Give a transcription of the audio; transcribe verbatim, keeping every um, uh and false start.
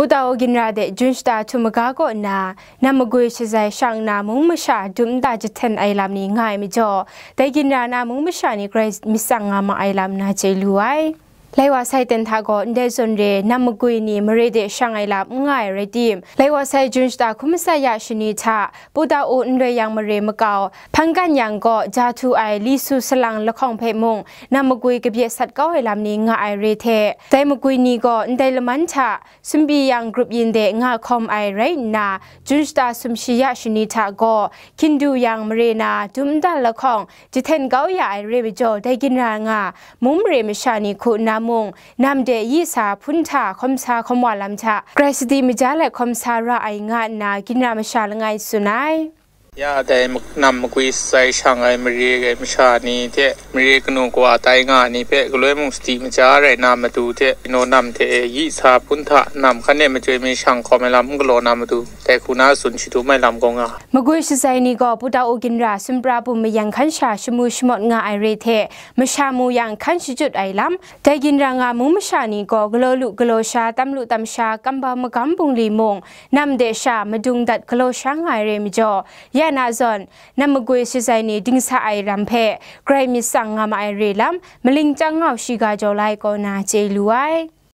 Putao ginra de Jun shata htum maga kaw nna, nam magwi shazai shang nna mung masha dum nta jahten ai lam ni nga ai majaw, dai ginra na mung masha ni grai myit tsang nga ma ai lam na chye lu ai. Lai wa sai ten hta gaw ndai zawn re nam magwi ni mare de shang ai lam n nga ai rai tim, lai wa sai Jun shata hkun masat ya shani hta Putao n loi yang mare makau, Hpanggan yang gaw ja htu ai Li Su Salang lahkawng hpe mung nam magwi kabye sat kau ai lam ni nga ai re hte, dai magwi ni gaw ndai laman hta Sumbi yang grup yin de nga hkawm ai rai nna, Jun shata sumshi ya shani hta gaw Hkindu yang mare na dum nta lahkawng jahten kau ya ai re majaw, dai ginra nga mung mare masha ni hku nna mung, nam de yi sa hpun hta hkawm sa hkawm wa lam hta grai sadi maja let hkawm sa ra ai nga nna ginra masha langai tsun ai. Ya dai nam magwi shazai shang ai mare ai masha ni hte mare kanu kawa tai nga ai ni hpe galoi mung sadi maja rai na matu hte, naw nam hte e yi sa hpun hta nam hkan e machyoi mi shang hkawm ai lam n galaw na matu, dai hku na tsun shadum ai lam gaw nga. Magwi shazai ni gaw Putao ginra sumra bum mayang hkan sha shamu shamawt nga ai re hte, masha mu yang hkan shajut ai lam, dai ginra nga mung masha ni gaw galaw lu galaw sha, tam lu tam sha, kambau magam bungli mung, nam de sha madung dat galaw sha nga ai re majaw, ya na zawn, nam magwi shazai ni dingsa ai ram hpe grai myit tsang nga ma ai re lam, maling chyang ngau shiga jaw lai kaw na chye lu ai.